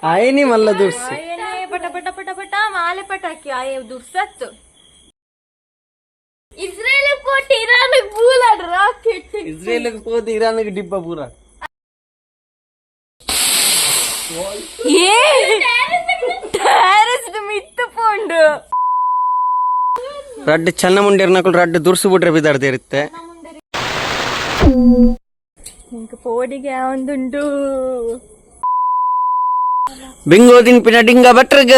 ಆಯನಿ ಮಲ್ಲ ದುರ್ಸು. ಆಯನೇ ಪಟ ಪಟ ಪಟ ಪಟ ಮಾಲೆ ಪಟಾಕಿ ಆಯೆ ದುರ್ಸತ್ತು. ಇಸ್ರೇಲ್ ಪೋಟಿ ಇರಾನ್ ಬೂಲಾಡ್ ರಾಕೆಟ್. ಇಸ್ರೇಲ್ ಹೋದ ಇರಾನ್ ಡಿಬ್ಬ ಪೂರ. ಏ ಟೆರಸ್ ಮಿತ್ತು ಪೋಂಡು. ರಡ್ಡ್ ಚನ್ನ ಮುಂಡೇರ್ನಕುಲು ರಡ್ಡ್ ದುರ್ಸು ಬಿಟ್ರೆ ಬಿದಾರ್ದು ಇರುತ್ತೆ. ನಿಂಗೆ ಪೋಡಿಗೆ ಒಂದುಂಡು. ಬಿಂಗೋ ತಿನ್ಪಿನ ಡಿಂಗ ಬಟ್ರಗ್.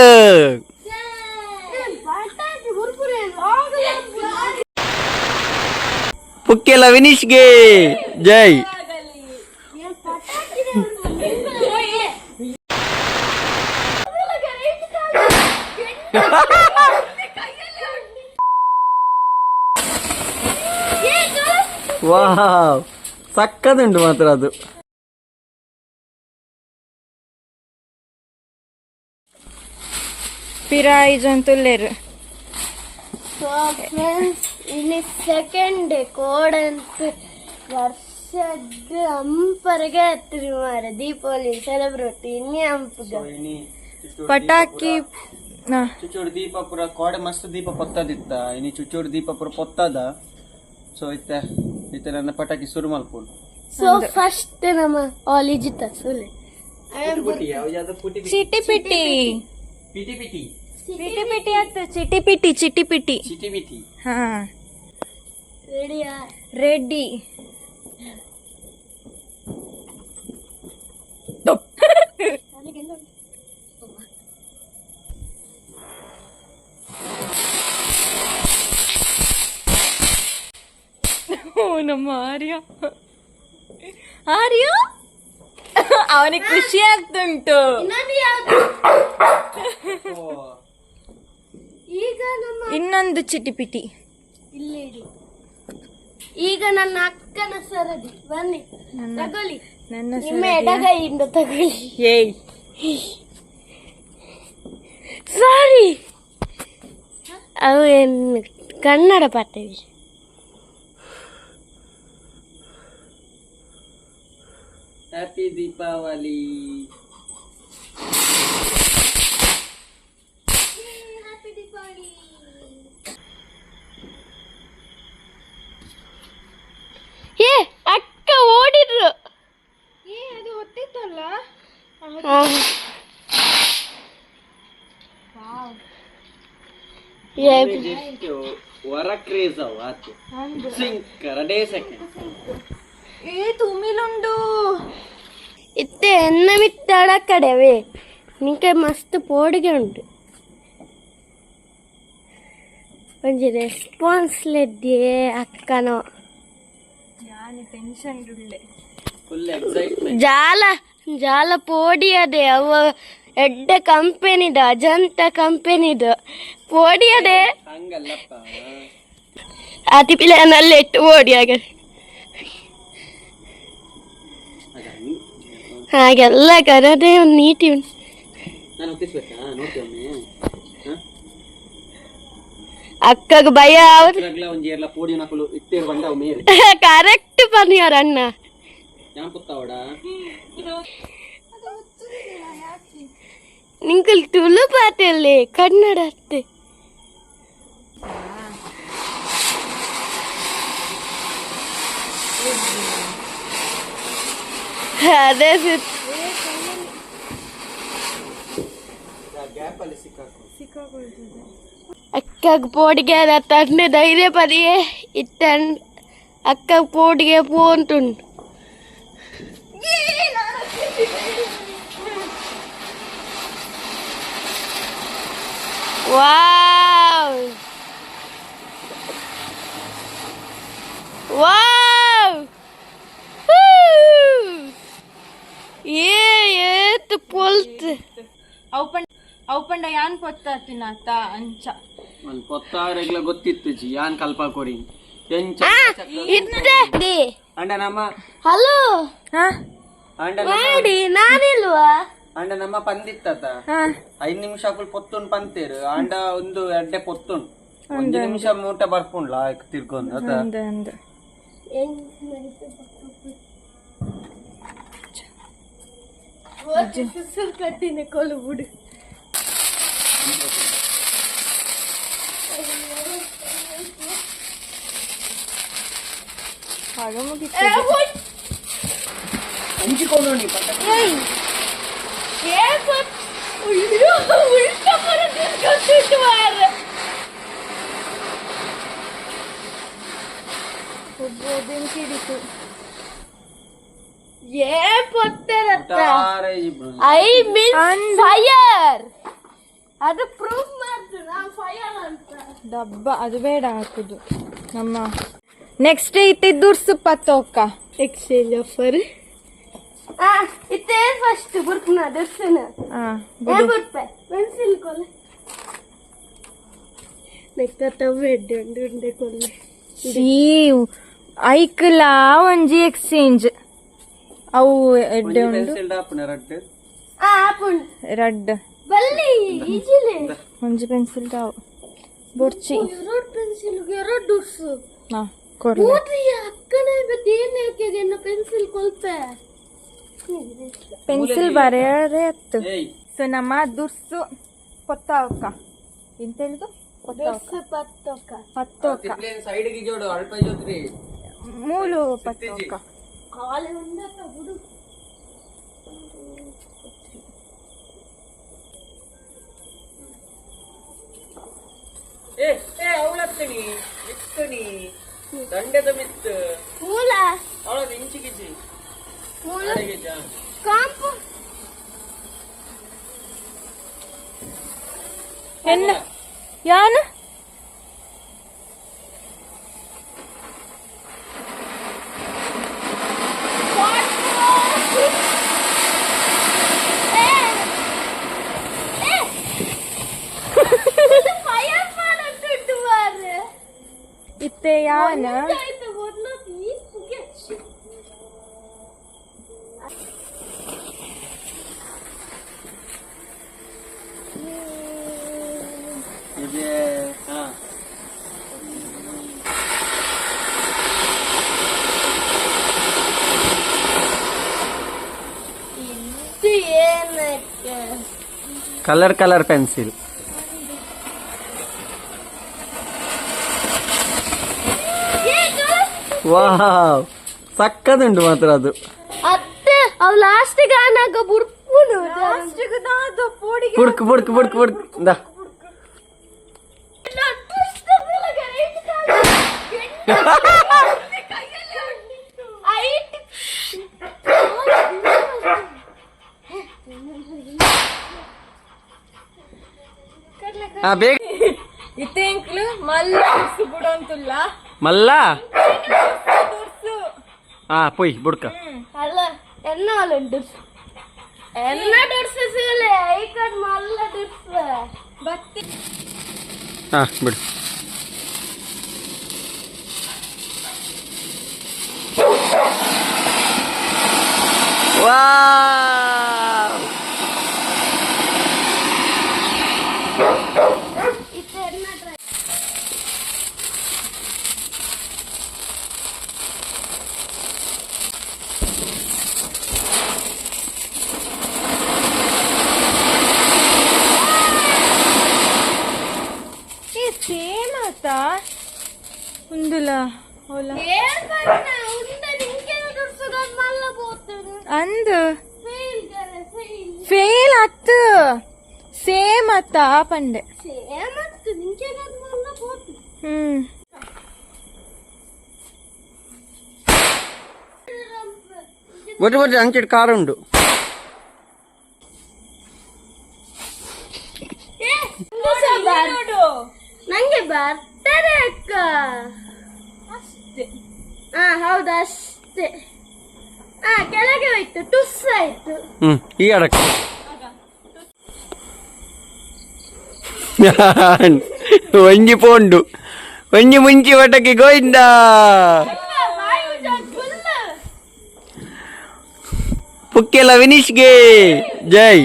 ಪುಕ್ಕೆಲ ವಿನೀಶ್ಗೆ ಜೈ. ವಾವ್, ಸಕ್ಕದುಂಟು ಮಾತ್ರ ಅದು. ಪಿರಾಯಿ ಜಂತುಲ್ಲೇರು. ಸೊ ಫ್ರೆಂಡ್ಸ್, ಇನ್ನು ಸೆಕೆಂಡ್ ಡೇ ಕೋಡಂತ ವರ್ಷದ ಅಂಪರ್ಗೆ ಹತ್ತಿರ ಮಾರ ದೀಪಾವಳಿ ಸೆಲೆಬ್ರೇಟ್ ಇನ್ನೇ ಅಂಪುಗ. ಪಟಾಕಿ. ಚುಚೂರು ದೀಪ ಪೂರ ಕೋಡೆ ಮಸ್ತ್ ದೀಪ ಪೊತ್ತದಿತ್ತ. ಇನಿ ಚುಚೂರು ದೀಪ ಪೂರ ಪೊತ್ತದ. ಸೊ ಇತ್ತೆ ಇತ್ತೆ ನನ್ನ ಪಟಾಕಿ ಶುರು ಮಲ್ಪುಂಡು. ಸೊ ಫಸ್ಟ್ ನಮ್ಮ ಕಾಲೇಜ್ ಸುಲೆ. ಚಿಟಿ ಪಿಟಿ. ಪಿಟಿ ಪಿಟಿ. ಚಿಟಿ ಪಿಟಿ ಆಯ್ತು, ಚಿಟಿ ಪಿಟಿ, ಚಿಟಿ ಪಿಟಿ. ಚಿಟಿ ಪಿಟಿ. ಹಾ. ರೆಡಿಯಾ? ರೆಡಿ. ಓ ನಮ್ಮ ಆರ್ಯ, ಆರ್ಯ ಅವನಿಗೆ ಖುಷಿ ಆಗ್ತುಂಟು. ಇನ್ನೊಂದು ಯಾವ್ದು ಈಗ ನಮ್ಮ? ಇನ್ನೊಂದು ಚಿಟಿಪಿಟಿ. ಇಲ್ಲಿ ಇಡಿ. ಈಗ ನನ್ನ ಅಕ್ಕನ ಸರದಿ, ಬನ್ನಿ ತಗೊಳ್ಳಿ. ನನ್ನ ನಿಮ್ಮ ಎಡಗೈಯಿಂದ ತಗೊಳ್ಳಿ. ಏಯ್. ಸಾರಿ, ಅವು ಏನು ಕನ್ನಡ ಪಾಠವಿ. ಹ್ಯಾಪಿ ದೀಪಾವಳಿ. ಏ ಅಕ್ಕ ಓಡಿದ್ರು. ಏ ಅದು ಹೊತ್ತಿತ್ತಲ್ಲ. ಏ. ವರ ಕ್ರೇಜ್ ಅವು ಆತು ಸಿಂಕ್ ರಡೇ ಸೆಕೆಂಡ್. ಏ ತುಮಿಲುಂಡು. ಇತ್ತೆ ಎನ್ನ ಮಿತ್ತಾಡ ಕಡೆವೇ ನಿಂಗೆ ಮಸ್ತ್ ಪೋಡಿಗೆ ಉಂಟು. ಒಂಜಿ ರೆಸ್ಪಾನ್ಸ್ ಲೆದ್ದಿಯೇ ಅಕ್ಕನೋ. ಯಾನೆ ಟೆನ್ಷನ್ ಉಳ್ಳೆ. Full excitement. ಜಾಲ ಜಾಲ ಪೋಡಿಯದೆ ಅವ ಎಡ್ಡೆ ಕಂಪೆನಿದ ಅಜಂತ ಕಂಪೆನಿದು ಪೋಡಿಯದೆ. ಹಂಗಲ್ಲಪ್ಪ. ಆತಿ ಪಿಲನಲ್ಲಿ ಎಟ್ಟು ಓಡಿ ಹಾಗೆ ಹಾಗೆಲ್ಲ ಕರದೆ ಒಂದು ನೀತಿ ಉಂಟು. ನಾನು ಒತ್ತಿಸ್ಬೇಕಾ ನೋಡ್ತೀವಿ ಒಮ್ಮೆ. ಅಕ್ಕಗೆ ಭಯ ಆವದು. ಒಂಜಿ ಏರ್ಲ ಪೋಡಿ ನಕಲು ಇತ್ತೇರು ಬಂದ ಅವು ಮೇರೆ. ಕರೆಕ್ಟ್ ಪನಿಯಾರ ಅಣ್ಣ. ಯಾನ್ ಪುತ್ತಾವಡ. ನಿಂಕಲ್ ತುಳು ಪಾತೆಯಲ್ಲಿ ಕನ್ನಡ ಅತ್ತೆ. ಅದೇ ಸುತ್ತ. ಗ್ಯಾಪ್ ಅಲ್ಲಿ ಸಿಕ್ಕಾಕು. ಅಕ್ಕಗ್ ಪೋಡಿಗೆ ತಂದೆ ಧೈರ್ಯ ಪದಿಯೇ ಇತ್ತ ಅಕ್ಕ ಪೋಡಿಗೆ ಪೋಂತುಂಡು. ವಾವ್ ವಾವ್! ಏ ಏತ್ ಪೊಲ್ತ್. ಅವು ಅವು ಪಂಡ ಯಾನ್ ಪೊತ್ತಾತಿನಾತ ಅಂಚ. ಒಂದು ಪೊತ್ತಾರೆಗ್ಲ ಗೊತ್ತಿತ್ತು ಜಿ ಯಾನ್ ಕಲ್ಪ ಕೊರಿ ಎಂಚ. ಇತ್ತೆ ಅಂಡ ನಮ್ಮ ಹಲೋ. ಹಾ. ಅಂಡ ಮಾಡಿ ನಾನಿಲ್ವಾ? ಅಂಡ ನಮ್ಮ ಪಂದಿತ್ತತ. ಹಾ. 5 ನಿಮಿಷ ಅಕುಲ್ ಪೊತ್ತುಂಡು ಪಂತೇರು ಅಂಡ ಒಂದು ಎಡ್ಡೆ ಪೊತ್ತುಂಡು ಒಂದು ನಿಮಿಷ ಮೂಟ ಬರ್ಪುಂಡ್ಲ ತಿರ್ಗೊಂದು ಅತ. ಅಂದ ಅಂದ. ಕಟ್ಟಿನ ಕೊಲು ಬಿಡು. ಹಂಚಿಕೊಂಡು ನೀ. ಏಯ್, ಅಯ್ಯೋ, ಉಲ್ಟಾ ಬರೋದು ಮಾರ್ರೆ. ಬೆಂಕಿ ಹಿಡಿತು. ಏ ಪೊಟ್ಟರತ್ತ, I mean fire. ಅದು ಪ್ರೂಫ್ ಮಾಡ್ತು ನಾ ಫೈರ್ ಅಂತ. ಡಬ್ಬ ಅದು ಬೇಡ ಹಾಕುದು. ನಮ್ಮ ನೆಕ್ಸ್ಟ್ ಇತ್ತೆ ದುರ್ಸು ಪತ್ತೋಕ್ಕ. Exchange offer. ಆ ಇತ್ತೆ ಫಸ್ಟ್ ಬುರ್ಕ್ನ ದರ್ಶನ. ಹಾ. ಏ ಬುರ್ಪೆ ಪೆನ್ಸಿಲ್ ಕೊಲೆ ನೆಕ್ತ ತವ್ವೆ ಉಂಡು ಉಂಡೆ ಕೊಲ್ಲೆ. ಶೀ, ಐಕ್ಲಾ ಒಂಜಿ ಎಕ್ಸ್ಚೇಂಜ್ ಅವು ಎಡ್ಡೆ ಉಂಡು. ಪೆನ್ಸಿಲ್ ಡಾಪುನ ರಡ್ಡ್. ಆ ಆಪುಂಡು. ರಡ್ಡ್. ಬಲ್ಲಿ ಈಜಿಲೆ. ಒಂಜಿ ಪೆನ್ಸಿಲ್ ತಾವು ಬೊರ್ಚಿ. ಎರಡು ಪೆನ್ಸಿಲ್ ಎರಡು ದುರ್ಸು. ಹಾ, ಕೊರ್ಲೆ. ಓದ್ರಿ ಅಕ್ಕನೇ ಬದೇನೆ ಎನ್ನ ಪೆನ್ಸಿಲ್ ಕೊಲ್ಪೆ. ಪೆನ್ಸಿಲ್ ಬರೆಯರೆ ಅತ್ತು. ಏಯ್. ಸೊ ನಮ್ಮ ದುರ್ಸು ಪೊತ್ತಾವಕ್ಕ ಎಂತ ಹೇಳುದು? ಪೊತ್ತಾವಕ್ಕ. ಪತ್ತೊಕ್ಕ. ಪತ್ತೋಕ್ಕ. ಸೈಡ್ ಗೆ ಜೋಡು ಅಲ್ಪ ಜೋತ್ರಿ. ಮೂಲು ಪತ್ತೋಕ್ಕ. ಕಾಲೆ ಉಂಡತ್ತ ಬಿಡು. ಏ ಏ, ಅವಳತ್ತನಿ ಮಿತ್ತನಿ ದಂಡೆದ ಮಿತ್ತು. ಮೂಲ. ಅವಳದು ಇಂಚಿಗಿಜಿ. ಮೂಲ. ಅಡೆಗಿಜ. ಕಾಂಪು. ಎನ್ನ ಯಾನ. ಫೈರ್ ಮಾಡಂತುಂಟು ಮಾರ್ರೆ. ಇತ್ತೆ ಯಾನ. ಆಯ್ತು, ಮೊದ್ಲು ಈ ಪುಗೆ. ಇದೆ ಹಾ. ಇದು ಏನಕ್ಕೆ? Colour colour pencil. Wow, ಸಕ್ಕದುಂಟು ಮಾತ್ರ ಅದು. ಅತ್ತೆ, ಅವ್ ಲಾಸ್ಟ್ ಆನಾಗ ಬುರ್ಪುನು. ಬುಡ್ಕ್ ಬುಡ್ಕ್ ಬುಡ್ಕ್ ಬುಡ್ಕ್ ಇಂದಾ. ಹಾ, ಬೇಗ. ಇತ್ತೆ ಎಂಕ್ಲು ಮಲ್ಲ ದುರ್ಸು ಬುಡಂತುಲ್ಲ. ಮಲ್ಲ. ದುರ್ಸು. ಹಾ, ಪೊಯ್ ಬುಡ್ಕ. ಅಲ್ಲ, ಎನ್ನ ದುರ್ಸು, ಎನ್ನ ದುರ್ಸು ಸಿಗಲೆ ಐಕಡ್ ಮಲ್ಲ ದುರ್ಸು. ಬತ್ತಿ. ಹಾ, ಬಿಡು. ವಾವ್. ಇತ್ತೆ ಎನ್ನ try. ಏ, ಸೇಮ್ ಆತ ಉಂದುಲ ಓಲ. ಏನ್ ಬಣ್ಣ ಉಂಡ ನಿಂಗೆ ದುರ್ಸುಗ ಮಲ್ಲ ಬೋತನು. ಅಂದು. ಫೇಲ್ ಗರೆ ಫೇಲ್. ಫೇಲ್ ಅತ್ತು, ಸೇಮ್ ಆತ ಪಂಡೆ. ಸೇಮ್ ಅತ್ತು, ನಿಂಗೆ ಮಲ್ಲ ಬೋತು. ಹ್ಮ್. ಬೊಟ್ಟು ಬೊಟ್ಟು ಅಂಚಿಟ್ ಕಾರ್ ಉಂಡು. ನಂಗೆ ಬರ್ತಾರೆ ಅಕ್ಕ. ಅಷ್ಟೇ. ಹಾ, ಹೌದು, ಅಷ್ಟೇ. ಹಾ, ಕೆಳಗೆ ಹೋಯ್ತು, ಟುಸ್ ಆಯ್ತು. ಹ್ಮ್, ಈ ಅಡಕ ಒಂಜಿ ಪೋಂಡು ಒಂಜಿ ಮುಂಚಿ ಒಟಕ್ಕೆ ಗೋವಿಂದ. ಪುಕ್ಕೆಲ ವಿನೀಶ್ಗೆ ಜೈ.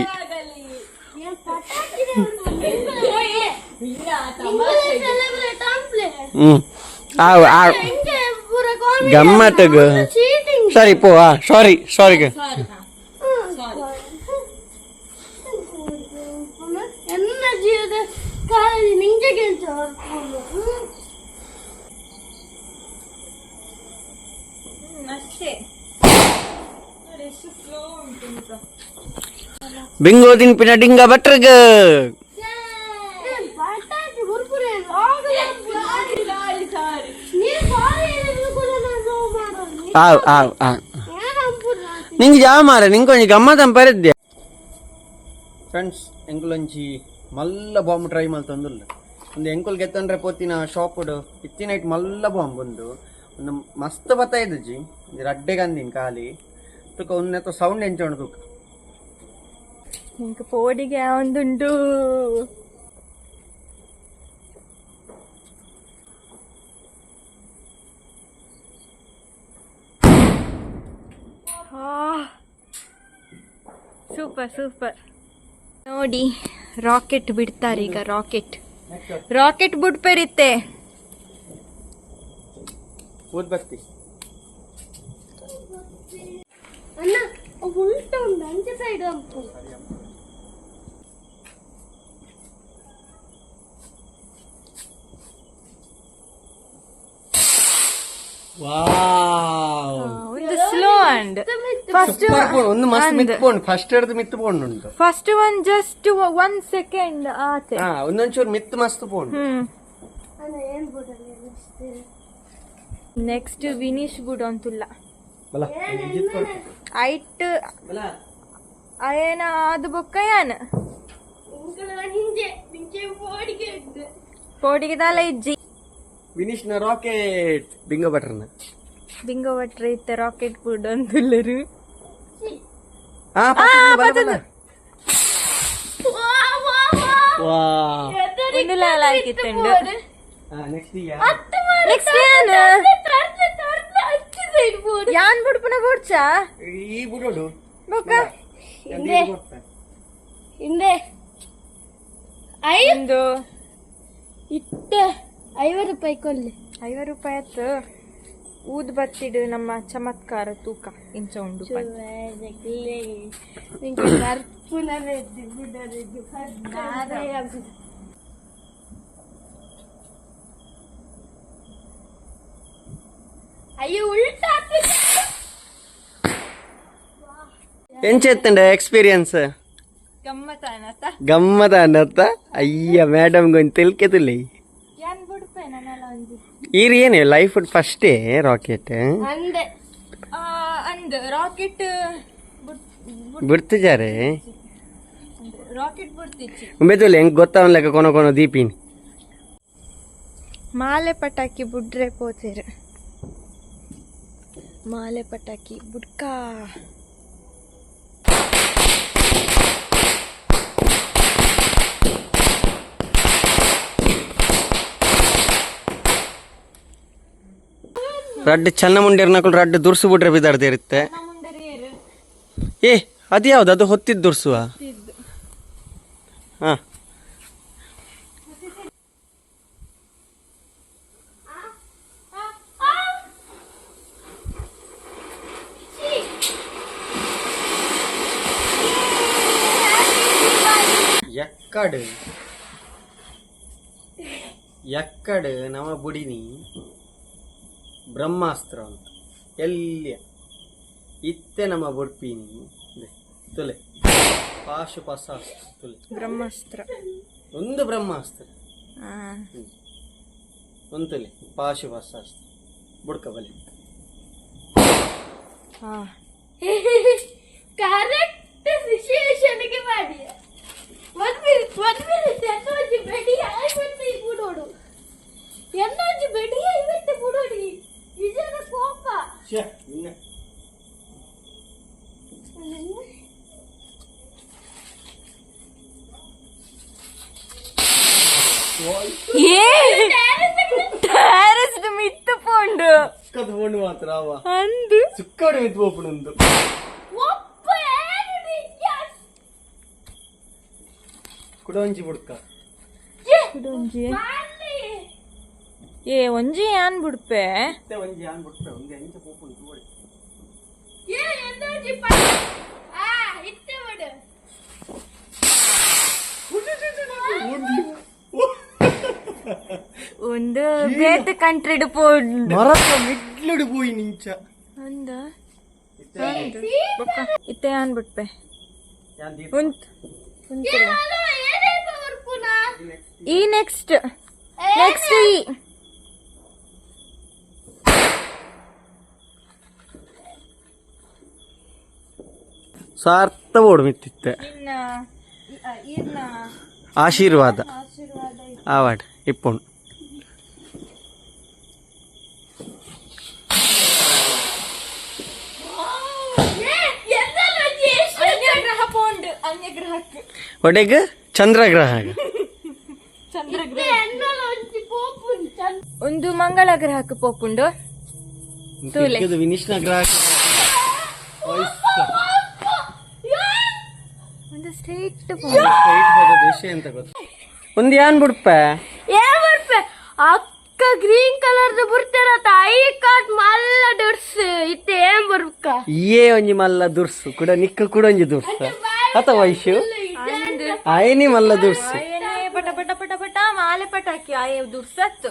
ಸೆಲೆಬ್ರೇಟ್ ಆನ್ಪ್ಲೆ. ಹ್ಮ್, ಆವ್ ಆವ್. ಹೆಂಗೆ ಪೂರ? ಗಮ್ಮತ್ತುಗು. ಚೀಟಿಂಗ್. ಸರಿ ಪೋ. ಸಾರಿ ಸಾರಿ. ಸಾರಿ. ನಿಂಗೆ ಕೆಲಸ. ಅಷ್ಟೇ ನೋಡಿ, ಎಷ್ಟು ಸ್ಲೋ ಉಂಟು ಅಂತ. ಬಿಂಗೋ ತಿನ್ಪಿನ ಡಿಂಗ ಬಟ್ರಗ್. ಪಟಾಕಿ ಹುರ್ಪುರೆ. ನೀರು ಸಾರಿ ಹೇಳಿದ್ರು ಕೂಡ ನಾನು ಮಾಡೋದು. ಆವ್ ಆವ್ ಆ. ಏನಂಪುರ? ನಿಂಗೆ ಯಾವ ಮಾರ, ನಿಂಗೆ ಕೊಂಚ ಗಮ್ಮತ್ ಅಂಪರಿದ್ದೆ. ಫ್ರೆಂಡ್ಸ್, ಎಂಕುಲೊಂಜಿ ಮಲ್ಲ ಬಾಂಬ್ ಟ್ರೈ ಮಲ್ತೊಂದುಲ್ಲ. ಒಂದು ಎಂಕುಲ್ ಗೆತ್ತಂಡ್ರೆ ಪೋತಿನ ಶಾಪುಡು ಇತ್ತಿನ ನೈಟ್ ಮಲ್ಲ ಬಾಂಬ್ ಉಂದು. ಒಂದು ಮಸ್ತ್ ಬತ್ತ ಇದ್ದುಜಿ, ಒಂಜಿ ರಡ್ಡೆ ಗಂದಿನ ಖಾಲಿ ತುಕ ಒಂದೆತ್ತ ಸೌಂಡ್ ಎಂಚ ಉಂಡು ತುಕ. ನಿಂಗೆ ಪೋಡಿಗೆ ಒಂದುಂಟು. Super super. ನೋಡಿ, ರಾಕೆಟ್ ಬಿಡ್ತಾರೆ ಈಗ. ರಾಕೆಟ್ ರಾಕೆಟ್ ಬಿಡ್ಪೇರಿತ್ತೆ. ಊದ್ಬತ್ತಿ. ಅಣ್ಣ, ಉಲ್ಟ ಉಂಟು, ಅಂಚೆ ಸೈಡ್ ಅಂಪು. ವಾವ್! ಒಂದು ಸ್ಲೋ ಅಂಡ್ ಫಸ್ಟ್. ಒಂದು ಮಸ್ತ್ ಮಿತ್ ಪೋಂಡು, ಫಸ್ಟ್ ಹಿಡ್ದು ಮಿತ್ ಪೋಂಡು ಉಂಟು. First one just one second ಆತೆ. ಹಾ, ಒಂದೊಂಚೂರು ಮಿತ್ ಮಸ್ತ್ ಪೋಂಡು. ಅಣ್ಣ, ಏನ್ ಬಿಡಲ್ಲ ಅಷ್ಟೇ. ನೆಕ್ಸ್ಟ್ ವಿನೀಶ್ ಬುಡ್ ಅಂತುಲ್ಲ. ಬಲ. ಐಟ್. ಬಲ. ಅಯನ ಅದು ಬೊಕ್ಕ ಯಾನ್. ಇಂಕುಲ ನಿಂಜೆ ನಿಂಗೆ ಪೋಡಿಗೆ ಉಂಟು. ಪೋಡಿಗೆ ದಾಲ ಇಜ್ಜಿ. ವಿನೀಶ್ನ ರಾಕೆಟ್ ಬಿಂಗೋ ಬಟ್ರನ. ಬಿಂಗೋ ಬಟ್ರೆ ಇತ್ತೆ ರಾಕೆಟ್ ಬುಡ್ ಅಂತುಲ್ಲರು. ಹಾ, ಪತ್ತುಂಡು, ಬಲ, ಬಲ. ವಾ ವಾ ವಾ. ವಾ. ಒಂದು ಲಾಲ ಹಾಕಿತ್ತುಂಡು. ನೆಕ್ಸ್ಟ್ ಯಾ? ನೆಕ್ಸ್ಟ್ ಯಾನ್? ತರ್ಲೆ ತರ್ಲೆ, ಅಂಚೆ ಸೈಡ್ ಬೋಡು. ಯಾನ್ ಬುಡ್ಪುನ ಬೋಡ್ಚಾ? ಈ ಬುಡೋಡು. ಬೊಕ್ಕ? ಹಿಂದೆ ಹಿಂದೆ I. ಒಂದು. ಇಟ್ಟ 50 ರೂಪಾಯಿ ಕೊಲ್ಲೆ. 50 ರೂಪಾಯಿ ಆತು. ಊದ್ ಬತ್ತಿಡು ನಮ್ಮ ಚಮತ್ಕಾರ ತೂಕ ಇಂಚ ಉಂಡು. ನಿಂಗೆ ಬರ್ಪುನ ರೆಡ್ಡಿ ಬಿಡರೆಡ್ಡಿ. ಅಯ್ಯೋ, ಉಲ್ಟಾ ಆಗ್ತಿದೆ. ಎಂಚೆತ್ತಂಡ ಎಕ್ಸ್ಪೀರಿಯನ್ಸ್? ಗಮ್ಮತ್ತಾನತ್ತ. ಗಮ್ಮದ ಅನ್ನತ್ತ. ಅಯ್ಯ, ಮೇಡಮ್ ಗೊಂದು ತಿಳ್ಕೆತಿಲ್ಲ. ಯಾನ್ ಬುಡ್ಪೆ ನನ್ನಲ್ಲ ಒಂಜಿ. ಈರ್ ಏನು ಲೈಫ್ ಫಸ್ಟೇ ರಾಕೆಟ್? ಅಂದೆ. ಅಂದ್ ರಾಕೆಟ್. ಬಿಡ್ತಿಜಾರೆ. ರಾಕೆಟ್ ಬಿಡ್ತಿಚ್ಚಿ. ಉಂಬೆತುಲ್ಲ ಹೆಂಗ್ ಗೊತ್ತಾವನ್ ಲೆಕ್ಕ ಕೊನ ಕೊನ ದೀಪಿನ್. ಮಾಲೆ ಪಟಾಕಿ ಬುಡ್ರೆ ಪೋತೇರು. ಮಾಲೆ ಪಟಾಕಿ ಬುಡ್ಕಾ. ರಡ್ಡು ಚನ್ನ ಮುಂಡೇರ್ನಕುಲು ರಡ್ಡು ದುರ್ಸು ಬಿಟ್ರೆ ಬಿದ್ದಾಡ್ತಿರುತ್ತೆ. ಏ, ಅದು ಯಾವ್ದು? ಅದು ಹೊತ್ತಿದ್ದು ದುರ್ಸುವ. ಹಾ. ಎಕ್ಕಡು ಎಕ್ಕಡು ನಮ್ಮ ಬುಡಿನಿ ಬ್ರಹ್ಮಾಸ್ತ್ರ ಅಂತ ಎಲ್ಲಿಯ ಇತ್ತೆ ನಮ್ಮ ಬುಡ್ಪಿನಿ ಇದೆ. ತುಲೆ ಪಾಶು ಪಸಾಸ್ತ್ರ ತುಲೆ. ಬ್ರಹ್ಮಾಸ್ತ್ರ. ಒಂದು ಬ್ರಹ್ಮಾಸ್ತ್ರ. ಒಂದು ತುಲೆ ಪಾಶು ಪಸಾಸ್ತ್ರ ಬುಡ್ಕ ಬಲೆ. ಕರೆಕ್ಟ್ ಸಿಚುಯೇಷನ್ಗೆ ಮಾಡಿ. One minute, one minute. ಎನ್ನ ಒಂಜಿ ಬೆಡಿ ಆಯ್ಬತ್ತೆ ಬುಡೋಡು, ಎನ್ನ ಒಂಜಿ ಬೆಡಿ ಆಯ್ಬತ್ತೆ ಬುಡೋಡಿ. ವಿಜಯನ ಕೋಪ. ಶ್ಯೆ, ನಿನ್ನೆ. ಏ, ಟೆರೆಸ್ ಮಿತ್ತು ಪೋಂಡು. ಸುಕ್ಕದ ಫೋನ್ ಮಾತ್ರ ಅವ. ಅಂದು. ಸುಕ್ಕಡೆ ಮಿತ್ತು ಪೋಪುಣಂದು. ಒಪ್ಪ ಏನು? ಕುಡೊಂಜಿ ಬುಡ್ಕ. ಒಂಜಿ. ಏ, ಒಂಜಿ ಯಾನ್ ಬುಡ್ಪೆ. ಇತ್ತೆ ಒಂಜಿ ಆನ್ ಬುಡ್ಪೆ, ಒಂದು ಎಂಚ ಪೋಪುಂಡು ತೂವೊಡೆ. ಏ, ಎನ್ನ ಒಂಜಿ ಪ ಆ ಇತ್ತೆ ಬಿಡು. ಒಂದು ಬೇತೆ ಕಂಟ್ರಿಡ್ ಪೋಂಡು. ಮರತ ಮಿಡ್ಲುಡು ಪೋಯಿ ನಿಂಚ. ಅಂದ ಬೊಕ್ಕ ಇತ್ತೆ ಅನ್ಬಿಟ್ಪೆ ಉಂತ್ ಉಂತುಲ. ಈ ನೆಕ್ಸ್ಟ್ ನೆಕ್ಸ್ಟ್ ಈ ಸಾರ್ಥ ಬೋಡು ಮಿತ್ತಿತ್ತೆ. ಇನ್ನ ಇರ್ನ ಆಶೀರ್ವಾದ. ಆಶೀರ್ವಾದ. ಆವಾಡ್ ಇಪ್ಪುಂಡು. ಅನ್ಯಗ್ರಹ ಪೋಂಡು, ಅನ್ಯಗ್ರಹಕ್ಕೆ. ಒಡೆಗ್ ಚಂದ್ರಗ್ರಹ. ಚಂದ್ರಗ್ರಹ. ಒಂದು ಮಂಗಳ ಗ್ರಹಕ್ಕೆ ಪೋಪುಂಡು ತೂಲೆ. ವಿನಿಶ್ನ ಗ್ರಹ. ಒಂದು ಸ್ಟ್ರೈಟ್. ದೇಶ ಅಂತ ಗೊತ್ತು. ಒಂದು ಏನ್ ಬಿಡ್ಪ? ಏನ್ ಬರ್ಪೆ ಅಕ್ಕ, ಗ್ರೀನ್ ಕಲರ್ ಬುರ್ತಾರ I card ಮಲ್ಲ ದುರ್ಸ್ ಇತ್ತೆ ಏನ್ ಬರ್ಕ? ಏ ಒಂಜಿ ಮಲ್ಲ ದುರ್ಸು ಕೂಡ, ನಿಕ್ಕ ಕೂಡ ಒಂಜಿ ದುರ್ಸ ಅತ ವೈಶು ಆಯನಿ ಮಲ್ಲ ದುರ್ಸು. ಪಟ ಪಟ ಪಟ ಪಟ ಮಾಲೆ ಪಟಾಕಿ ಆಯೆ ದುರ್ಸತ್ತು.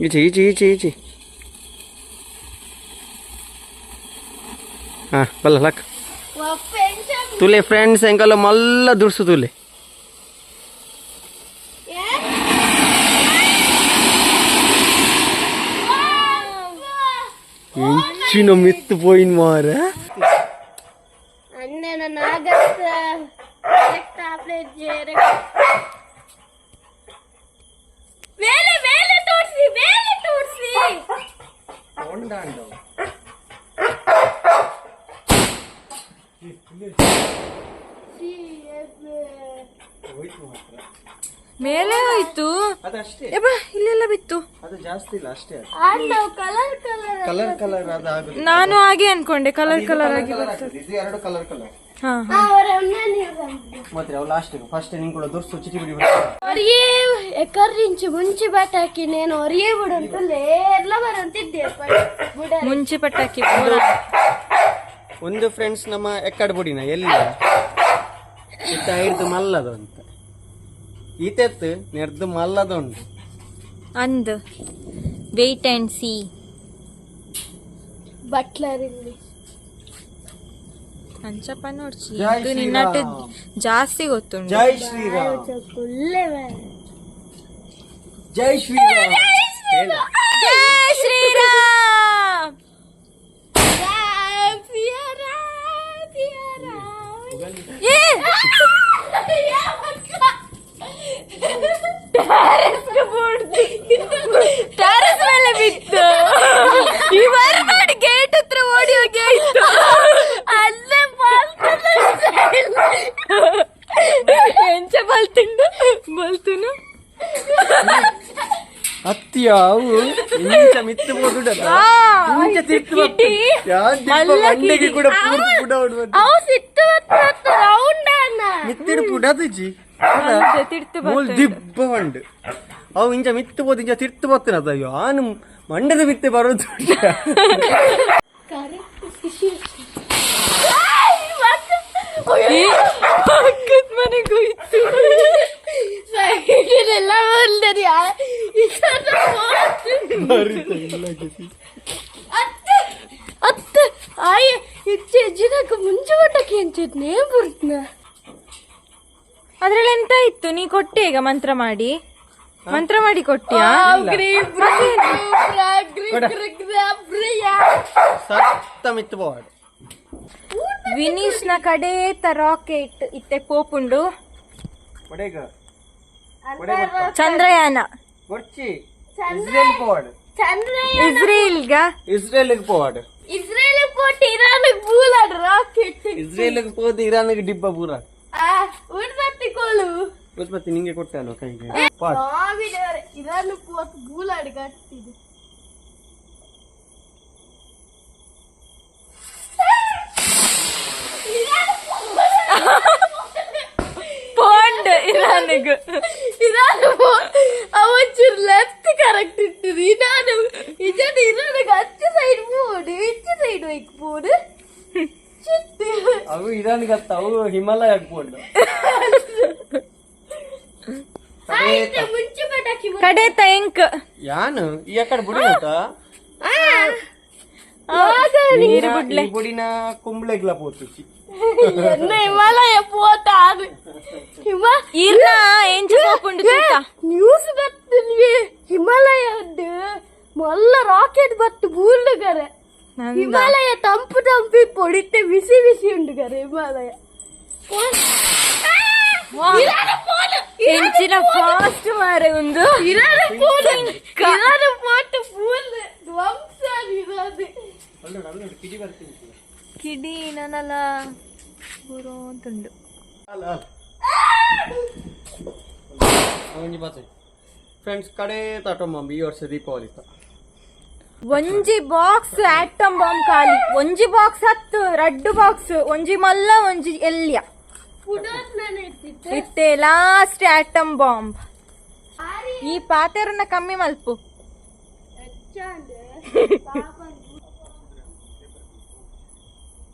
ಈಚೆ ಈಚೆ ಈಚೆ ಈಚೆ. ಹಾ ಬಲ್ಲ ಲಕ್ ತುಲೆ ಫ್ರೆಂಡ್ಸ್, ಎಂಕಲ್ಲ ಮಲ್ಲ ದುರ್ಸು ತುಲೆ. ಎಂಚಿನ ಮಿತ್ತು ಪೋಯಿನ್ ಮಾರ. ಅಣ್ಣನ ನಾಗಸ್ತ ಮೇಲೆ ಮೇಲೆ ತೋರಿಸಿ, ಮೇಲೆ ತೋರಿಸಿ. ಮೇಲೆ ಹೋಯ್ತು. ಅದಷ್ಟೇ. ಯಬ್ಬಾ, ಇಲ್ಲೆಲ್ಲ ಬಿತ್ತು. ಅದು ಜಾಸ್ತಿ ಇಲ್ಲ, ಅಷ್ಟೇ. ನಾವು colour colour colour colour ಅದು ಆಗುದು. ನಾನು ಹಾಗೆ ಅನ್ಕೊಂಡೆ, ಕಲರ್ ಕಲರ್ ಆಗಿ ಬರ್ತದೆ. ಇದು ಎರಡು ಕಲರ್ ಕಲರ್. ಹಾ ಹಾ. ಮತ್ತೆ ಅವು ಲಾಸ್ಟ್ ಫಸ್ಟ್ ನಿಂಗೆ ಕೂಡ ದುರ್ಸು ಚಿಟಿ ಬಿಡಿ. ಒರಿಯೇ ಎಕರ್ ಇಂಚು ಮುಂಚೆ ಬಾಟಾಕಿ నేను ಒರಿಯೇ ಬಿಡು ಲೇರ್ಲ ಬರಂತಿದ್ದೆ ಬುಡ. ಮುಂಚೆ ಪಟಾಕಿ ಪೂರ. ಒಂದು ಫ್ರೆಂಡ್ಸ್ ನಮ್ಮ ಎಕ್ಕಡ್ ಬುಡಿನ ಎಲ್ಲಿ ಇತ್ತ ಐರ್ದು ಮಲ್ಲದ ಅಂತ ಈತೆತ್ತು ನೆರ್ದು ಮಲ್ಲದ ಉಂಟು. ಅಂದ್ wait and C. Buttler ಇಲ್ಲಿ. ಅಂಚಪ್ಪ ನೋಡ್ಚಿ. ಜೈ ಇದು ನಿನ್ನಟ್ಟು ಶ್ರೀರಾಮ್. ಜಾಸ್ತಿ ಗೊತ್ತುಂಟು. ಜೈ ಶ್ರೀರಾಮ್. ಕುಲ್ಲೆ. ಜೈ ಶ್ರೀರಾಮ್ ಹೇಳು. ಜೈ ಶ್ರೀರಾಮ್. ಏ ಟೆರೆಸ್ ಮೇಲೆ ಬಿತ್ತು. ಇವರು ನೋಡಿ, ಗೇಟ್ ಹತ್ರ ಓಡಿ ಹೋಗಿ ಆಯ್ತು. ಅಲ್ಲೇ. ಎಂಚ ಬಲ್ತಿಂಡು ಬಲ್ತುನು. ಅತ್ತಿಯ ಅವು ಇಂಚ ಮಿತ್ತು ಹೋಗುಡ ಇಂಚ ತಿರ್ತು ಕಿಡಿ. ಮಲ್ಲ ಮಂಡೆಗೆ ಕಿಡಿ. ಕೂಡ ಪೂರ್ತಿ ಪುಡ ಉಡುವಂತೆ. ಅವು ಸಿಟ್ಟು ರೌಂಡ್ ಅನ್ನ. ಮಿತ್ತಿಡು ಪುಡದುಜಿ. ತಿರ್ತು. ಮೂಲ್ ದಿಬ್ಬ ಉಂಡು. ಅವು ಇಂಚ ಮಿತ್ತು ಪೋದು ಇಂಚ ತಿರ್ತು ಬತ್ತಿನ ಅಯ್ಯೋ ಆನು ಮಂಡದ ಮಿತ್ತೆ ಬರೋದು. ಪಕ್ಕದ ಮನೆಗೆ ಹೋಯ್ತು. ಎಲ್ಲ ಬಂದರಿ. ಅತ್ತೆ ಅತ್ತೆ ಆಯ್ ಹೆಚ್ಚು ಹೆಚ್ಚಿನಕ್ಕೆ ಮುಂಚೆ ಮಟ್ಟಕ್ಕೆ ಎಂಚಿದ್ನೇ ಬರ್ತನ. ಅದ್ರಲ್ಲಿ ಎಂತ ಇತ್ತು? ನೀ ಕೊಟ್ಟೆ ಈಗ ಮಂತ್ರ ಮಾಡಿ, ಮಂತ್ರ ಮಾಡಿ ಕೊಟ್ಟಿಯಾ? ಸತ್ತ ಮಿತ್ತು ಪೋವಾಡು. ವಿನೀಶ್ ನ ಕಡೇತ ರಾಕೆಟ್ ಇತ್ತೆ ಪೋಪುಂಡು. ಒಡೆಗ? ಚಂದ್ರಯಾನ. ಗೊರ್ಚಿ, ಇಸ್ರೇಲ್ ಪೋವಾಡು. ಚಂದ್ರಯ್ಯ. ಇಸ್ರೇಲ್ಗ. ಇಸ್ರೇಲ್ಗೆ ಪೋವಾಡು. ಇಸ್ರೇಲ್ ಪೋಟ್ ಇರಾನ್ ಬೂಲಾಡ್ ರಾಕೆಟ್. ಇಸ್ರೇಲ್ಗೆ ಹೋದ ಇರಾನ್ಗೆ ಡಿಬ್ಬ ಪೂರ. ಉಡ್ಬತ್ತಿ ಕೋಲು. ಮತ್ತೆ ನಿಂಗೆ ಕೊಟ್ಟೆ ಅಲ್ವಾ ಕೈಗೆ ಪಾಡ್. ಇರಾನ್ ಪೋಟ್ ಬೂಲಾಡ್ ಕಟ್ಟಿದೆ. ಪೋಂಡ್ ಇರಾನ್ಗ್. ಇರಾನ್ ಅವಂಚೂರು ಲೆಫ್ಟ್ ಕರೆಕ್ಟ್ ಇಟ್ಟது. ಇರಾನ್ ಇಜನ್ ಇರಾನ್ಗೆ ಅಚ್ಚ ಸೈಡ್ ಪೋಡು, ಇಚ್ಚ ಸೈಡ್ ವೈಕ್ ಪೋಡು. ಅವು ಇರಾನ್ಗೆ ಅತ್ತ, ಅವು ಹಿಮಾಲಯಕ್ಕೆ ಪೋಂಡು. ಮುಂಚೆ ಪಟಾಕಿ ಕಡೇತ ಎಂಕ್ ಯಾನು ಈ ಅಕಡೆ ಬುಡಿ ನೀರು ಬುಡ್ಲೆ ಬುಡಿನ ಕುಂಬ್ಳೆಗ್ಲ ಪೋತುಚಿ ಎನ್ನ ಹಿಮಾಲಯ ಪೋತಾರು ಹಿಮ ಈರ್ನ ಎಂಚ ಪೋಪುಂಡು ತೂಕ ನ್ಯೂಸ್ ಬರ್ತನ್ವಿ ಹಿಮಾಲಯ ಮಲ್ಲ ರಾಕೆಟ್ ಬತ್ತು ಬೂರ್ಡುಗರೆ ಹಿಮಾಲಯ ತಂಪು ತಂಪಿ ಪೊಡಿತೆ ಬಿಸಿ ಬಿಸಿ ಉಂಡುಗರೆ ಹಿಮಾಲಯ ಎಂಚಿನ ಫಾಸ್ಟ್ ಮಾರೆ ಒಂದು ಇರಾದ ಪೋಲು ಇರಾದ ಪೋಟು ಫುಲ್ ಧ್ವಂಸ ಇರಾದ ಕಿಡಿ ನನಲ ಗುರು ಅಂತುಂಡು ಫ್ರೆಂಡ್ಸ್ ಕಡೆ ತಾಟೊಂಬ ಈ ವರ್ಷ ದೀಪಾವಳಿ ಒಂಜಿ ಬಾಕ್ಸ್ ಆಟಮ್ ಬಾಂಬ್ ಖಾಲಿ ಒಂಜಿ ಬಾಕ್ಸ್ ಹತ್ತು ರಡ್ಡು ಬಾಕ್ಸ್ ಒಂಜಿ ಮಲ್ಲ ಒಂಜಿ ಎಲ್ಯ ಪುಡೋತ್ ನಾನು ಇರ್ತಿದ್ದೆ ಇತ್ತೆ ಲಾಸ್ಟ್ ಆಟಮ್ ಬಾಂಬ್ ಈ ಪಾತೆರನ್ನ ಕಮ್ಮಿ ಮಲ್ಪು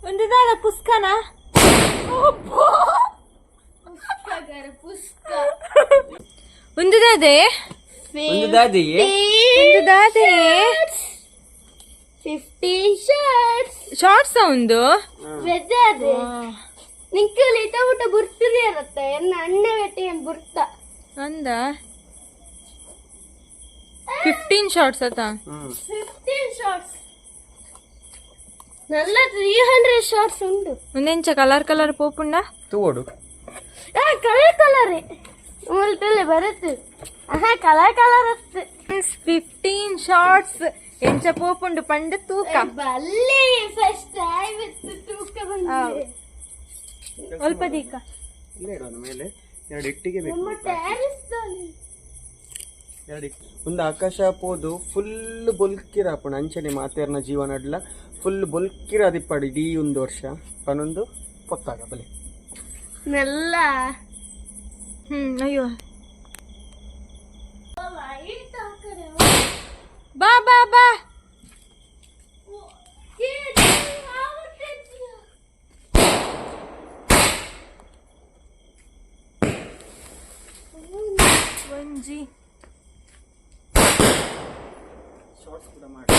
ಒಂದು ದಾದ ಪುಸ್ಕನ ಪುಸ್ತಕ ಒಂದು ದಾದೆ ಒಂದು ದಾದಿ ಒಂದು ದಾದೆ 50 ಶರ್ಟ್ಸ್ ಶಾರ್ಟ್ಸ್ ಒಂದು ಬೆಜಾರೆ ನಿಂಕಲ್ ಇಟ ಊಟ ಬುರ್ತಿರಿ ಇರತ್ತೆ ಎನ್ನ ಅಣ್ಣ ಬೆಟ್ಟಿ ಏನ್ ಬುರ್ತ ಅಂದ 15 ಶಾರ್ಟ್ಸ್ ಆತ ಹ್ಮ್ 15 ಶಾರ್ಟ್ಸ್ ನಲ್ಲ 300 ಶಾರ್ಟ್ಸ್ ಉಂಡು ಒಂದೆಂಚ ಕಲರ್ ಕಲರ್ ಪೋಪುಂಡ ತೂವಡು ಆ ಕಲರ್ ಕಲರ್ ಮುಲ್ತಲ್ಲಿ ಬರುತ್ತೆ ಆಹಾ ಕಲರ್ ಕಲರ್ ಅತ್ತೆ 15 ಶಾರ್ಟ್ಸ್ ಎಂಚ ಪೋಪುಂಡು ಪಂಡ ತೂಕ ಬಲ್ಲೆ ಫಸ್ಟ್ ಟೈಮ್ ಇತ್ತು ತೂಕ ಬಂದಿದೆ ಸ್ವಲ್ಪ ದೀಕ ಇಲ್ಲ ಇಡೋಣ ಮೇಲೆ ಎರಡು ಇಟ್ಟಿಗೆ ಬೇಕು ನಮ್ಮ ಟ್ಯಾರಿಸ್ ತಾನೆ ಎರಡು ಒಂದು ಆಕಾಶ ಪೋದು ಫುಲ್ ಬೊಲ್ಕಿರ ಅಪ್ಪಣ ಅಂಚನೆ ಮಾತೇರ್ನ ಜೀವನ ಅಡ್ಲ ಫುಲ್ ಬೊಲ್ಕಿರ ಅದಿಪ್ಪಾಡು ಇಡೀ ಒಂದು ವರ್ಷ ಪನೊಂದು ಪೊತ್ತಾಗ ಬಲೆ ನೆಲ್ಲ ಅಯ್ಯೋ ಬಾ ಬಾ ಬಾ ಒಂಜಿ ಶಾರ್ಟ್ಸ್ ಕೂಡ ಮಾಡಿ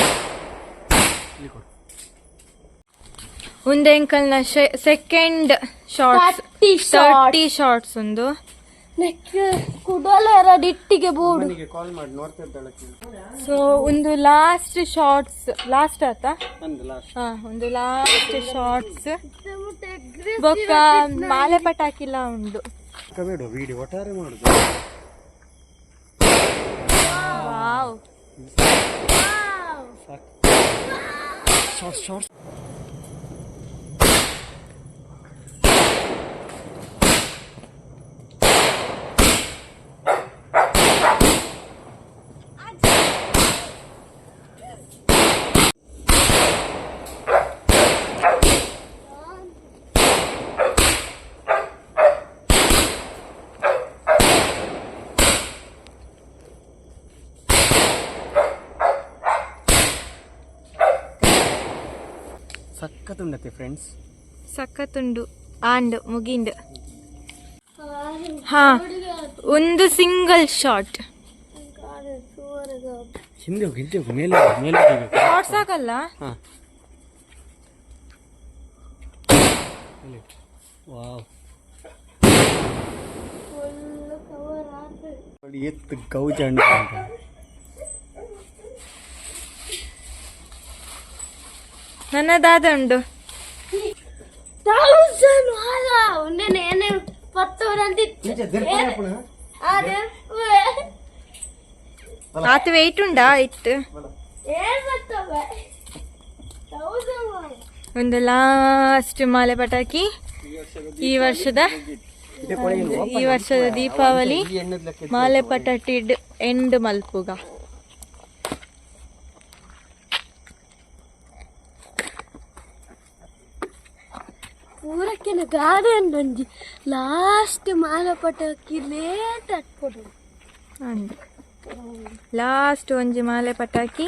ಇಲ್ಲಿ ಕೊಡು ಒಂದು ಎಂಕಲ್ನ ಸೆಕೆಂಡ್ ಶಾರ್ಟ್ಸ್ 30 ಶಾರ್ಟ್ಸ್ ಒಂದು ನೆಕ್ ಕುಡಲ ಎರಡು ಇಟ್ಟಿಗೆ ಬೋರ್ಡ್ ಅಮ್ಮನಿಗೆ ಕಾಲ್ ಮಾಡಿ ನೋಡ್ತಾ ಇದ್ದಾಳೆ ಸೊ ಒಂದು ಲಾಸ್ಟ್ ಶಾರ್ಟ್ಸ್ ಲಾಸ್ಟ್ ಆತ ಒಂದು ಲಾಸ್ಟ್ ಹಾ ಒಂದು ಲಾಸ್ಟ್ ಶಾರ್ಟ್ಸ್ ಬೊಕ್ಕ ಮಾಲೆ ಪಟಾಕಿಲ್ಲ ಉಂಡು ಬೇಡ ವಿಡಿಯೋ ಒಟ್ಟಾರೆ ಮಾಡುದು ವಾವ್ ಶಾರ್ಟ್ಸ್ ಶಾರ್ಟ್ಸ್ ಸಖತ್ ಉಂಡತೆ ಫ್ರೆಂಡ್ಸ್ ಸಖತ್ತುಂಡು ಆಂಡ್ ಮುಗಿಂಡ್ ಹಾ ಒಂದು ಸಿಂಗಲ್ ಶಾಟ್ ಹಿಂದೆ ಹೋಗಿ ಹಿಂದೆ ಹೋಗಿ ಮೇಲೆ ಹೋಗು, ಮೇಲೆ ಹೋಗಿ ಶಾರ್ಟ್ಸ್ ಆಗಲ್ಲ ಹಾ ಮೇಲೆ ಇಡು. ವಾವ್ ನೋಡಿ ಎತ್ತು ಗೌಜ ಹಣ್ಣು ನನ್ನ ದಾದ ಉಂಡು 1000 ವಾಲ ಉನ್ನೆ ಪತ್ತವರಂದಿತ್ತು ಆತ ವೆಯ್ಟ್ ಉಂಡಾ ಇಟ್ಟು ಏನ್ ಬರ್ತವೆ 1000 ವಾಲ ಒಂದು ಲಾಸ್ಟ್ ಮಾಲೆ ಪಟಾಕಿ ಈ ವರ್ಷದ ದೀಪಾವಳಿ ಮಾಲೆ ಪಟಾಕಿ ಎಂಡ್ ಮಲ್ಪುಗ ಪೂರಕ್ಕಿನ ಗಾರ್ಡನ್ ಒಂಜಿ ಲಾಸ್ಟ್ ಮಾಲ ಪಟಾಕಿ ಲೇಟ್ ಅಟ್ಪೊಡು ಲಾಸ್ಟ್ ಒಂಜಿ ಮಾಲೆ ಪಟಾಕಿ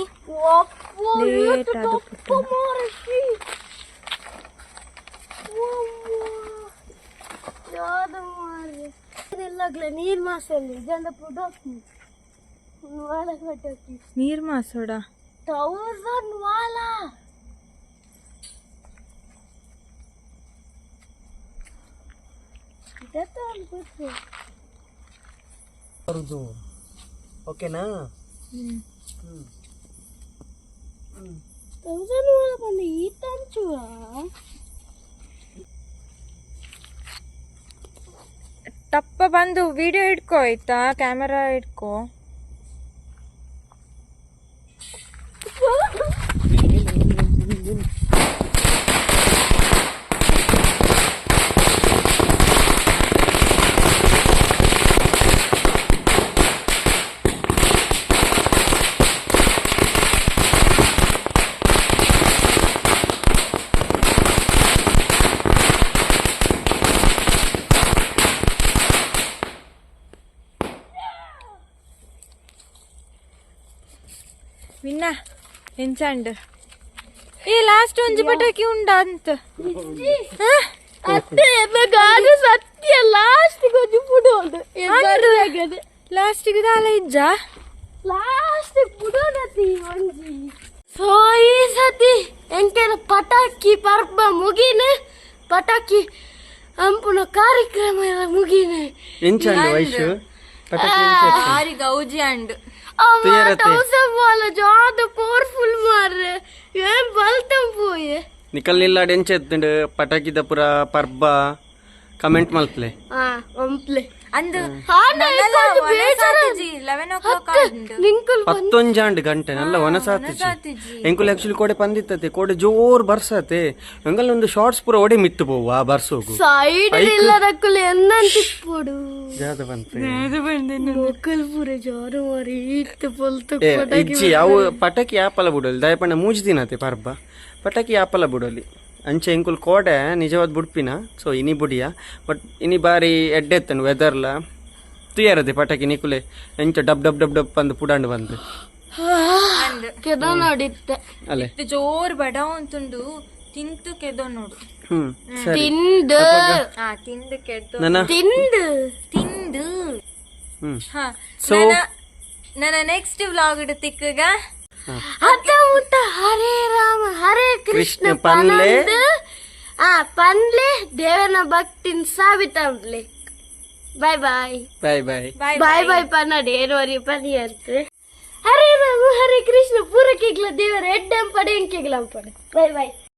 ಲೇಟ್ ಆದ್ ಪುಟ್ಟುಂಡು. ಪಟಾಕ್ಲೆ ನೀರ್ ಮಾಸಲ್ಲಿ ಜನ ಪುಡೋಕ್ನಿ ವಾಲ ಪಟಾಕಿ. ನೀರ್ ಮಾಸೋಡ. 1000 ವಾಲ. ಬರುದು, ಓಕೆನಾ? 1000 ವಾಲ ಬಂದು ಈ ತಂಚುವ. ಟಪ್ಪ ಬಂದು ವಿಡಿಯೋ ಇಟ್ಕೋ, ಆಯ್ತಾ? ಕ್ಯಾಮೆರಾ ಇಟ್ಕೋ. ವಿನ್ನ ಎಂಚಾಂಡ್ ಏ ಲಾಸ್ಟ್ ಒಂಜಿ ಪಟಾಕಿ ಉಂಡ ಅಂತ. ಹಾ? ಅತ್ತೆ ಗಾದು ಸತ್ಯ ಲಾಸ್ಟ್ ಗೊಂಜಿ ಪುಡೋದು. ಲಾಸ್ಟಿಗೆ ದಾಲ ಇಜ್ಜಾ? ಲಾಸ್ಟ್ ಪುಡೋದತಿ ಒಂಜಿ. ಸೊ ಈ ಸತಿ ಎಂಕೆನ ಪಟಾಕಿ ಪರ್ಬ ಮುಗಿನ, ಪಟಾಕಿ ಅಂಪುನ ಕಾರ್ಯಕ್ರಮ ಎಲ್ಲ ಮುಗಿನ. ಎಂಚಂಡು ವೈಶು, ಪಟಾಕಿ ಎಂಚ ಇತ್ತು? ಭಾರಿ ಗೌಜಿ ಅಂಡ್. ತುಯರತೆ. 1000 ವಾಲ ಜಾದ ಪವರ್ಫುಲ್ ಮಾರ್ರೆ, ಏನ್ ಬಲ್ತಂ ಪೋಯೆ. ನಿಕಲ್ನಿಲ್ಲಾಡ್ ಎಂಚ ಎತ್ತುಂಡು ಪಟಾಕಿದ ಪುರ ಪರ್ಬ? ಕಮೆಂಟ್ ಮಲ್ಪ್ಲೆ. ಹಾ, ಒಂಪ್ಲೆ. ಅಂದು ಆಂಡ ಇಕ್ಕೊಂಜಿ ಬೇಜಾರ್. 11 o'clock. ನಿಂಕುಲ್ ಪತ್ತೊಂಜಾಂಡ್ ಗಂಟೆ ನಲ್ಲ ಒನಸಾತಿಜಿ ಎಂಕುಲ್. ಆಕ್ಚುಲಿ ಕೋಡೆ ಪಂದಿತ್ತತೆ, ಕೋಡೆ ಜೋರ್ ಬರ್ಸತೆ. ಎಂಗಲ್ ಒಂದು ಶಾರ್ಟ್ಸ್ ಪೂರ ಒಡೆ ಮಿತ್ತು ಪೋವು ಆ ಬರ್ಸೋಗು. ಸೈಡ್ ಇಲ್ಲದಕ್ಕುಲು ಎನ್ನಂತಿಪ್ಪೊಡು. ಜಾದ ಬಂತೆ. ಮೊಕಲ್ ಪೂರ ಜೋರು ಮಾರಿ ಇತ್ತು ಪೊಲ್ತು. ಏ ಇಜ್ಜಿ, ಅವು ಪಟಾಕಿ ಆಪಲ ಬುಡೋಲಿ. ದಯಪಂಡ ಮೂಜಿ ದಿನತೆ ಪರ್ಬ, ಪಟಾಕಿ ಆಪಲ ಬುಡೋಲಿ. ಅಂಚೆ ಎಂಕುಲ್ ಕೋಡೆ ನಿಜವಾದ ಬುಡ್ಪಿನ. ಸೊ ಇನಿ ಬುಡಿಯ, ಬಟ್ ಇನಿ ಬಾರಿ ಎಡ್ಡೆ ಎತ್ತನು ವೆದರ್ಲ ತುಯರದೆ. ಪಟಾಕಿ ನಿಕುಲೆ ಎಂಚ ಡಬ್ ಡಬ್ ಡಬ್ ಡಬ್ ಅಂದು ಪುಡಾಂಡ್ ಬಂದು. ಕೆದ ನೋಡಿತ್ತೆ. ಅಲ್ಲೇ. ಜೋರ್ ಬಡ ಅಂತುಂಡು, ತಿಂತು ಕೆದೋ ನೋಡು. ಸರಿ. ತಿಂದು. ಹಾ, ತಿಂದು ಕೆದ್ದು. ನನ್ನ ತಿಂದು. ತಿಂದು. ಹಾ. So- ನನ್ನ ನೆಕ್ಸ್ಟ್ ವ್ಲಾಗ್ ತಿಕ್ಕಗ. ಅತ್ತ ಮುತ್ತ ಹರೇ ರಾಮ ಹರೇ ಕೃಷ್ಣ. ಕೃಷ್ಣ ಪನ್ಲೆ. ಪನಂದು ಆ ಪನ್ಲೆ, ದೇವನ ಭಕ್ತಿನ್ ಸಾಬಿತಂಬ್ಲೆ. Bye bye. Bye bye. Bye. Bye bye ಪನ್ನಡಿ ಏನುವರಿ ಪನಿ ಅಂತ. ಹರೇ ರಾಮ ಹರೇ ಕೃಷ್ಣ ಪೂರಕ್ಕೆಗ್ಲ ದೇವರ ಎಡ್ಡಂಪಡೆ ಎಂಕೆಗ್ಲಂಪಡೆ. Boy boy.